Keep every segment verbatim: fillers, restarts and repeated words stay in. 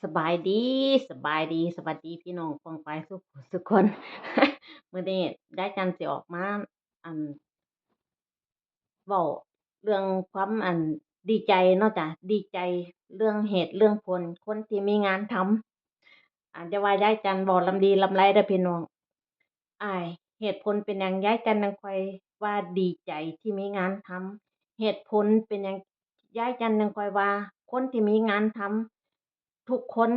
สบายดี สบายดี สวัสดีพี่น้องป้องปายสุขสุคน มื้อนี้ยายจันสิออกมา อัน เว้าเรื่องความ อัน ดีใจเนาะจ้ะ ดีใจเรื่องเหตุเรื่องผล คนที่มีงานทำ อ่า อย่าว่ายายจันเว้าลำดีลำไรเด้อพี่น้อง อ่า เหตุผลเป็นหยังยายจันจั่งค่อยว่าดีใจที่มีงานทำ เหตุผลเป็นหยังยายจันจั่งค่อยว่าคนที่มีงานทำ ทุกคน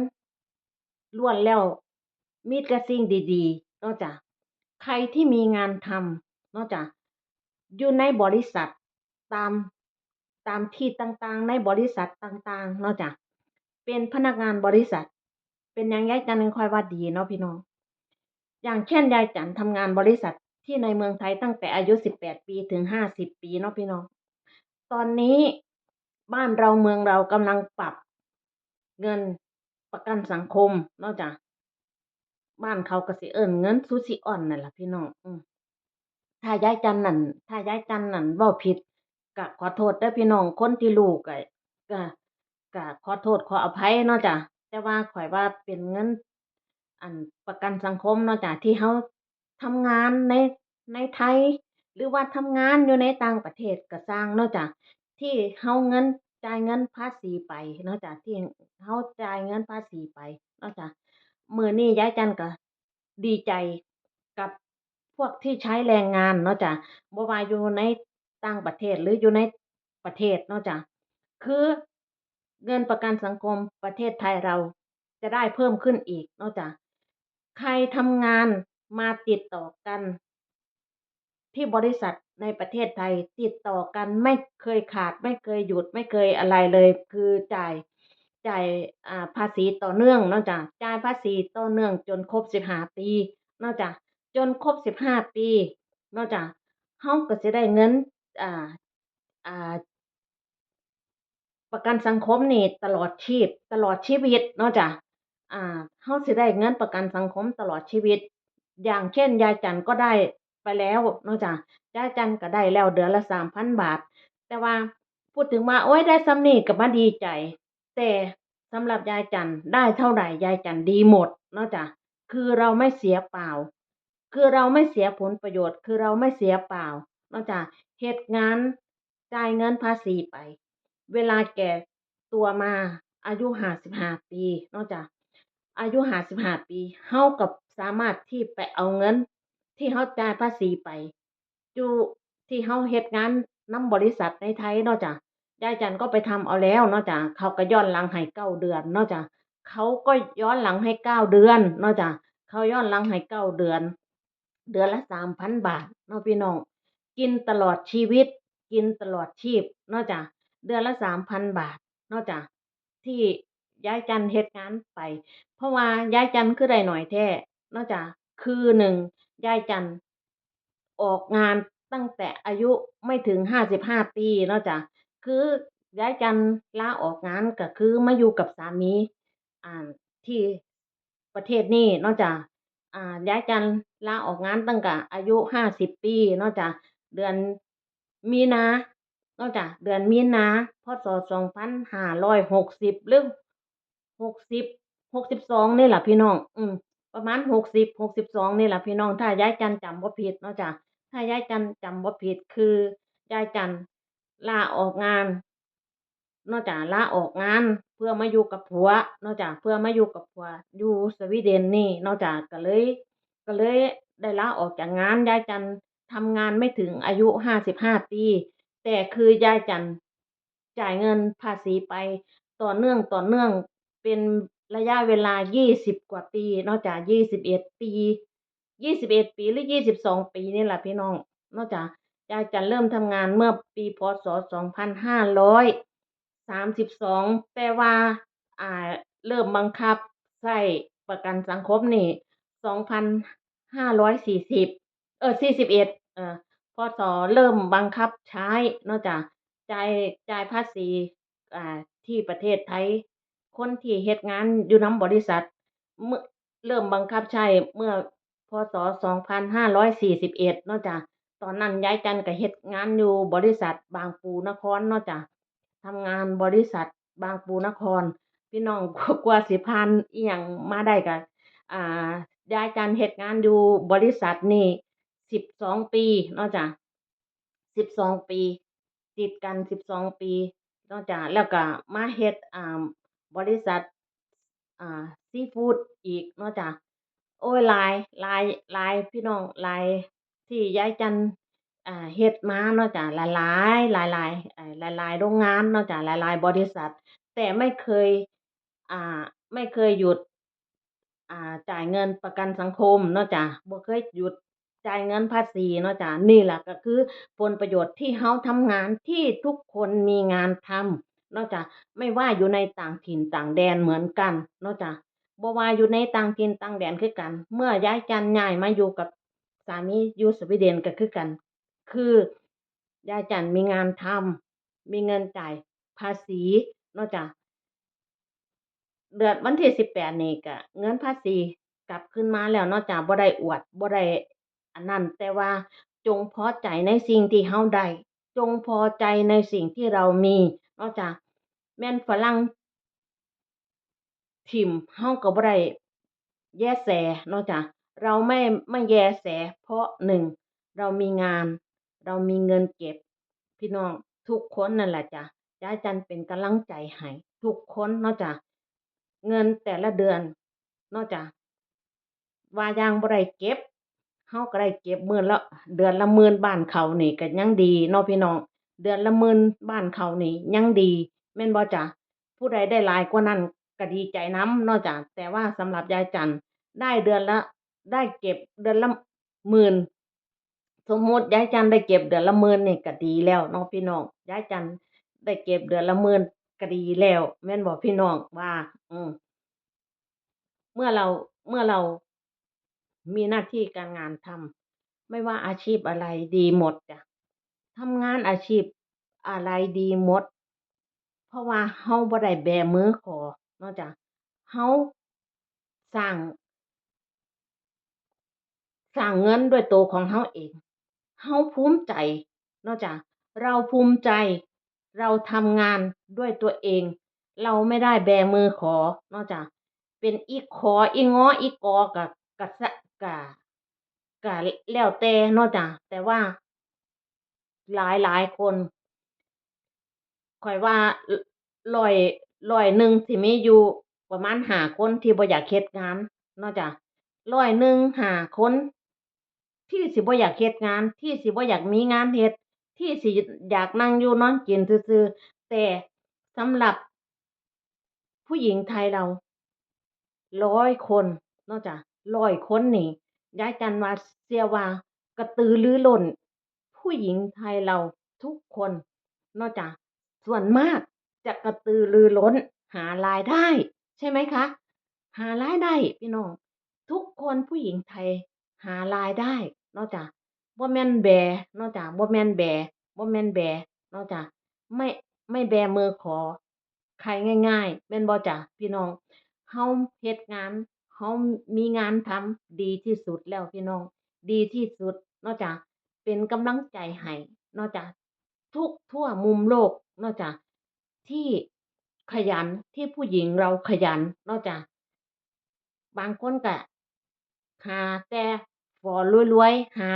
ล้วนแล้วมีแต่สิ่งดีๆ เนาะจ้ะ ใครที่มีงานทำ เนาะจ้ะ อยู่ในบริษัท ตาม ตามที่ต่างๆ ในบริษัทต่างๆ เนาะจ้ะ เป็นพนักงานบริษัท เป็นหยังยายจันจั่งค่อยว่าดีเนาะพี่น้อง อย่างเช่นยายจันทำงานบริษัทที่ในเมืองไทยตั้งแต่อายุสิบแปดปีถึงห้าสิบปีเนาะพี่น้อง ตอนนี้บ้านเราเมืองเรากำลังปรับเงินประกันสังคมเนาะจ้ะ บ้านเขาก็สิเอิ้นเงินซูชิอ่อนนั่นล่ะพี่น้อง อืม ถ้ายายจันนั่น ถ้ายายจันนั่นเว้าผิด ก็ขอโทษเด้อพี่น้อง คนที่รู้ก็ ก็ ก็ขอโทษขออภัยเนาะจ้ะ แต่ว่าข้อยว่าเป็นเงิน อัน ประกันสังคมเนาะจ้ะ ที่เฮาทำงานใน ในไทย หรือว่าทำงานอยู่ในต่างประเทศก็ซ่างเนาะจ้ะ ที่เฮาเงิน จ่ายเงินภาษีไปเนาะจ้ะ ที่เฮาจ่ายเงินภาษีไปเนาะจ้ะ มื้อนี้ยายจันก็ดีใจกับพวกที่ใช้แรงงานเนาะจ้ะ บ่ว่าอยู่ในต่างประเทศหรืออยู่ในประเทศเนาะจ้ะ คือเงินประกันสังคมประเทศไทยเราจะได้เพิ่มขึ้นอีกเนาะจ้ะ ใครทำงานมาติดต่อกัน ที่บริษัทในประเทศไทยติดต่อกันไม่เคยขาด ไม่เคยหยุด ไม่เคยอะไรเลย คือจ่าย จ่าย อ่า ภาษีต่อเนื่องเนาะจ้ะ จ่ายภาษีต่อเนื่องจนครบสิบห้าปีเนาะจ้ะ จนครบสิบห้าปีเนาะจ้ะ เฮาก็สิได้เงิน อ่า อ่า ประกันสังคมนี่ตลอดชีพ ตลอดชีวิตเนาะจ้ะ อ่า เฮาสิได้เงินประกันสังคมตลอดชีวิต อย่างเช่นยายจันก็ได้ไปแล้วเนาะจ้ะ ยายจันก็ได้แล้วเดือนละสามพันบาท แต่ว่าพูดถึงว่า โอ๊ย ได้ส่ำนี้ก็มาดีใจ แต่สำหรับยายจันได้เท่าไหร่ยายจันดีหมดเนาะจ้ะ คือเราไม่เสียเปล่า คือเราไม่เสียผลประโยชน์ คือเราไม่เสียเปล่าเนาะจ้ะ เฮ็ดงาน จ่ายเงินภาษีไป เวลาแก่ตัวมาอายุห้าสิบห้าปีเนาะจ้ะ อายุห้าสิบห้าปี เฮาก็สามารถที่ไปเอาเงินที่เฮาจ่ายภาษีไป อยู่ที่เฮาเฮ็ดงานนำบริษัทในไทยเนาะจ้ะ ยายจันก็ไปทำเอาแล้วเนาะจ้ะ เขาก็ย้อนหลังให้เก้าเดือนเนาะจ้ะ เขาก็ย้อนหลังให้เก้าเดือนเนาะจ้ะ เขาย้อนหลังให้เก้าเดือน เดือนละสามพันบาทเนาะพี่น้อง กินตลอดชีวิต กินตลอดชีพเนาะจ้ะ เดือนละสามพันบาทเนาะจ้ะ ที่ยายจันเฮ็ดงานไป เพราะว่ายายจันคือได้น้อยแท้เนาะจ้ะ คือหนึ่ง ยายจันออกงานตั้งแต่อายุไม่ถึงห้าสิบห้าปีเนาะจ้ะ คือยายจันลาออกงานก็คือมาอยู่กับสามี อ่า ที่ประเทศนี้เนาะจ้ะ อ่า ยายจันลาออกงานตั้งแต่อายุห้าสิบปีเนาะจ้ะ เดือนมีนาเนาะจ้ะ เดือนมีนา พ.ศ. สองพันห้าร้อยหกสิบ หรือ หกสิบ หกสิบสองนี่ล่ะพี่น้อง อืม ประมาณหกสิบ หกสิบสองนี่ล่ะพี่น้อง ถ้ายายจันจำบ่ผิดเนาะจ้ะ ถ้ายายจันจำบ่ผิด คือยายจันลาออกงานเนาะจ้ะ ลาออกงานเพื่อมาอยู่กับผัวเนาะจ้ะ เพื่อมาอยู่กับผัวอยู่สวีเดนนี่เนาะจ้ะ ก็เลย ก็เลยได้ลาออกจากงาน ยายจันทำงานไม่ถึงอายุห้าสิบห้าปี แต่คือยายจันจ่ายเงินภาษีไปต่อเนื่อง ต่อเนื่อง เป็นระยะเวลายี่สิบกว่าปีเนาะจ้ะ ยี่สิบเอ็ดปี ยี่สิบเอ็ดปี หรือยี่สิบสองปีนี่ล่ะพี่น้องเนาะจ้ะ ยายจันเริ่มทำงานเมื่อปี พ.ศ. สองพันห้าร้อยสามสิบสอง แต่ว่า อ่า เริ่มบังคับใช้ประกันสังคมนี่ สองพันห้าร้อยสี่สิบ เออ สี่สิบเอ็ด เออ พ.ศ. เริ่มบังคับใช้เนาะจ้ะ จ่าย จ่ายภาษี อ่า ที่ประเทศไทย คนที่เฮ็ดงานอยู่นำบริษัท เมื่อ เริ่มบังคับใช้เมื่อ พ.ศ. สองพันห้าร้อยสี่สิบเอ็ดเนาะจ้ะ ตอนนั้นยายจันก็เฮ็ดงานอยู่บริษัทบางปูนครเนาะจ้ะ ทำงานบริษัทบางปูนคร พี่น้อง กว่า กว่าสิผ่านอิหยังมาได้ก็ อ่า ยายจันเฮ็ดงานอยู่บริษัทนี่ สิบสอง ปีเนาะจ้ะ สิบสอง ปี ติดกัน สิบสอง ปีเนาะจ้ะ แล้วก็มาเฮ็ด อ่า บริษัท อ่า ซีฟู้ดอีกเนาะจ้ะ โอ้ย หลาย หลาย หลาย พี่น้อง หลาย ที่ยายจัน อ่า เฮ็ดมาเนาะจ้ะ หลายๆ หลายๆ เอ่อ หลายๆ โรงงานเนาะจ้ะ หลายๆ บริษัท แต่ไม่เคย อ่า ไม่เคยหยุด อ่า จ่ายเงินประกันสังคมเนาะจ้ะ บ่เคยหยุดจ่ายเงินภาษีเนาะจ้ะ นี่ล่ะก็คือผลประโยชน์ที่เฮาทำงาน ที่ทุกคนมีงานทำเนาะจ้ะ ไม่ว่าอยู่ในต่างถิ่นต่างแดนเหมือนกันเนาะจ้ะ บ่ว่าอยู่ในต่างถิ่นต่างแดนคือกัน เมื่อยายจันย้ายมาอยู่กับสามีอยู่สวีเดนก็คือกัน คือยายจันมีงานทำ มีเงินจ่ายภาษีเนาะจ้ะ เดือน วันที่ สิบแปด นี่ก็เงินภาษีกลับคืนมาแล้วเนาะจ้ะ บ่ได้อวด บ่ได้อันนั้น แต่ว่าจงพอใจในสิ่งที่เฮาได้ จงพอใจในสิ่งที่เรามีเนาะจ้ะ แม่นฝรั่งถิ่ม เฮาก็บ่ได้แยแสเนาะจ้ะ เราไม่ ไม่แยแส เพราะ หนึ่ง เรามีงาน เรามีเงินเก็บ พี่น้อง ทุกคนนั่นแหละจ้ะ ยายจันเป็นกำลังใจให้ทุกคนเนาะจ้ะ เงินแต่ละเดือนเนาะจ้ะ ว่าอย่างบ่ได้เก็บ เฮาก็ได้เก็บมื้อละ เดือนละหมื่น บ้านเขานี่ก็ยังดีเนาะพี่น้อง เดือนละหมื่น บ้านเขานี่ยังดี แม่นบ่จ้ะ ผู้ใดได้หลายกว่านั้นก็ดีใจนำเนาะจ้ะ แต่ว่าสำหรับยายจันได้เดือนละ ได้เก็บเดือนละหมื่น สมมุติยายจันได้เก็บเดือนละหมื่นนี่ก็ดีแล้วเนาะพี่น้อง ยายจันได้เก็บเดือนละหมื่นก็ดีแล้ว แม่นบ่พี่น้องว่า อืม เมื่อเรา เมื่อเรามีหน้าที่การงานทำ ไม่ว่าอาชีพอะไรดีหมดจ้ะ ทำงานอาชีพอะไรดีหมด เพราะว่าเฮาบ่ได้แบมือขอเนาะจ้ะ เฮาสร้าง สร้างเงินด้วยตัวของเฮาเอง เฮาภูมิใจเนาะจ้ะ เราภูมิใจ เราทำงานด้วยตัวเอง เราไม่ได้แบมือขอเนาะจ้ะ เป็นอีขอ อีงอ อีกอ กะ กะสะ กะ กะแล้วแต่เนาะจ้ะ แต่ว่า หลายหลายคน ข้อยว่า ร้อย ร้อยหนึ่งสิมีอยู่ประมาณห้าคนที่บ่อยากเฮ็ดงานเนาะจ้ะ ร้อยหนึ่ง ห้าคน ที่สิบ่อยากเฮ็ดงาน ที่สิบ่อยากมีงานเฮ็ด ที่สิอยากนั่งอยู่นอนกินซื่อๆ แต่สำหรับ ผู้หญิงไทยเราร้อยคนเนาะจ้ะ ร้อยคนนี่ ยายจันว่า เชื่อว่ากระตือรือร้น ผู้หญิงไทยเราทุกคนเนาะจ้ะ ส่วนมากจะกระตือรือร้นหารายได้ ใช่ไหมคะ หารายได้พี่น้อง ทุกคนผู้หญิงไทยหารายได้เนาะจ้ะ บ่แม่นแบเนาะจ้ะ บ่แม่นแบ บ่แม่นแบเนาะจ้ะ ไม่ ไม่แบมือขอ ใครง่ายๆ แม่นบ่จ้ะพี่น้อง เฮาเฮ็ดงาน เฮามีงานทำ ดีที่สุดแล้วพี่น้อง ดีที่สุดเนาะจ้ะ เป็นกำลังใจให้เนาะจ้ะ ทุกทั่วมุมโลกเนาะจ้ะ ที่ขยัน ที่ผู้หญิงเราขยันเนาะจ้ะ บางคนก็หาแต่ฝอรวยๆ หา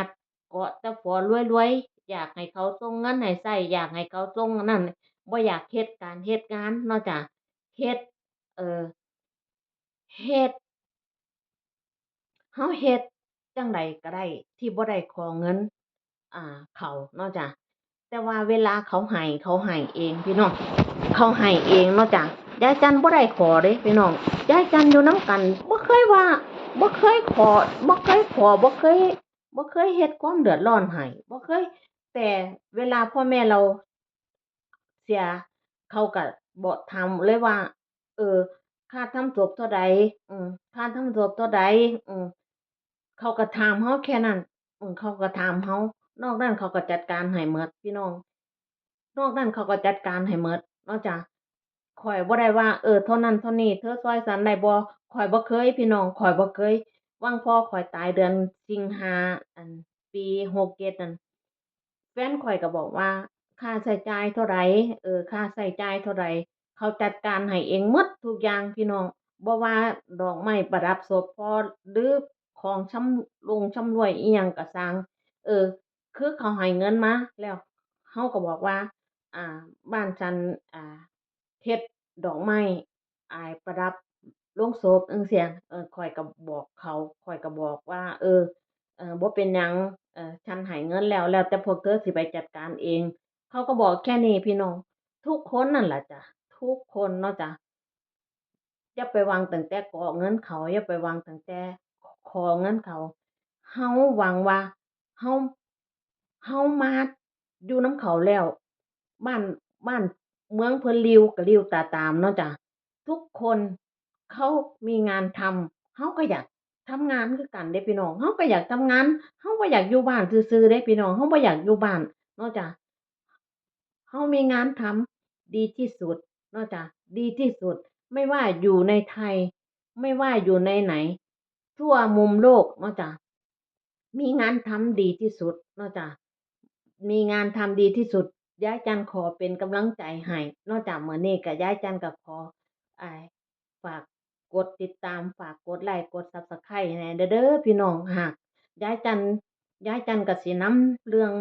เกาะแต่ฝอรวยๆ อยากให้เขาส่งเงินให้ใช้ อยากให้เขาส่งอันนั้น บ่อยากเฮ็ดการเฮ็ดงานเนาะจ้ะ เฮ็ด เอ่อ เฮ็ด เฮาเฮ็ดจั่งใดก็ได้ที่บ่ได้ขอเงิน อ่า เขาเนาะจ้ะ แต่ว่าเวลาเขาให้ เขาให้เองพี่น้อง เขาให้เองเนาะจ้ะ ยายจันบ่ได้ขอเด้พี่น้อง ยายจันอยู่นำกัน บ่เคยว่า บ่เคยขอ บ่เคยขอ บ่เคย บ่เคยเฮ็ดความเดือดร้อนให้ บ่เคย แต่เวลาพ่อแม่เราเสีย เขาก็บอก ถามเลยว่า เออ ค่าทำศพเท่าใด อืม ค่าทำศพเท่าใด อืม เขาก็ถามเฮาแค่นั้น อืม เขาก็ถามเฮา นอกนั้นเขาก็จัดการให้หมดพี่น้อง นอกนั้นเขาก็จัดการให้หมดเนาะจ้ะ ข้อยบ่ได้ว่า เออ เท่านั้นเท่านี้ เธอซ่อยฉันได้บ่ ข้อยบ่เคยพี่น้อง ข้อยบ่เคย หว่างพ่อข้อยตายเดือนสิงหา อัน ปีหกเจ็ดนั่น แฟนข้อยก็บอกว่า ค่าใช้จ่ายเท่าใด เออ ค่าใช้จ่ายเท่าใด เขาจัดการให้เองหมดทุกอย่างพี่น้อง บ่ว่าดอกไม้ประดับศพพ่อ หรือของชำรุงชำร่วยอิหยังก็ซ่าง เออ คือเขาให้เงินมาแล้ว เฮาก็บอกว่า อ่า บ้านฉัน อ่า เฮ็ดดอกไม้ อ่า ประดับโลงศพจั่งซี้ เออ ข้อยก็บอกเขา ข้อยก็บอกว่า เออ เออ บ่เป็นหยัง เออ ฉันให้เงินแล้ว แล้วแต่พวกเธอสิไปจัดการเอง เขาก็บอกแค่นี้พี่น้อง ทุกคนนั่นล่ะจ้ะ ทุกคนเนาะจ้ะ อย่าไปหวังตั้งแต่ขอเงินเขา อย่าไปหวังตั้งแต่ขอเงินเขา เฮาหวังว่า เฮา เฮามาอยู่นำเขาแล้ว บ้าน บ้านเมืองเพิ่นหลิ่วก็หลิ่วตาตามเนาะจ้ะ ทุกคนเขามีงานทำ เฮาก็อยากทำงานคือกันเด้พี่น้อง เฮาก็อยากทำงาน เฮาบ่อยากอยู่บ้านซื่อๆเด้พี่น้อง เฮาบ่อยากอยู่บ้านเนาะจ้ะ เฮามีงานทำดีที่สุดเนาะจ้ะ ดีที่สุด ไม่ว่าอยู่ในไทย ไม่ว่าอยู่ในไหน ทั่วมุมโลกเนาะจ้ะ มีงานทำดีที่สุดเนาะจ้ะ มีงานทำดีที่สุด ยายจันขอเป็นกำลังใจให้เนาะจ้ะ มื้อนี้ก็ยายจันก็ขอ อ่า ฝากกดติดตาม ฝากกดไลก์ กด Subscribe ให้แหน่เด้อพี่น้อง หากยายจัน ยายจันก็สินำเรื่อง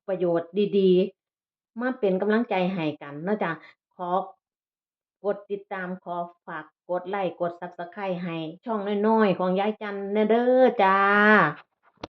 ประโยชน์ดีๆ มาเป็นกำลังใจให้กันเนาะจ้ะ ขอกดติดตาม ขอฝากกดไลก์ กด Subscribe ให้ช่องน้อยๆของยายจันแหน่เด้อจ้า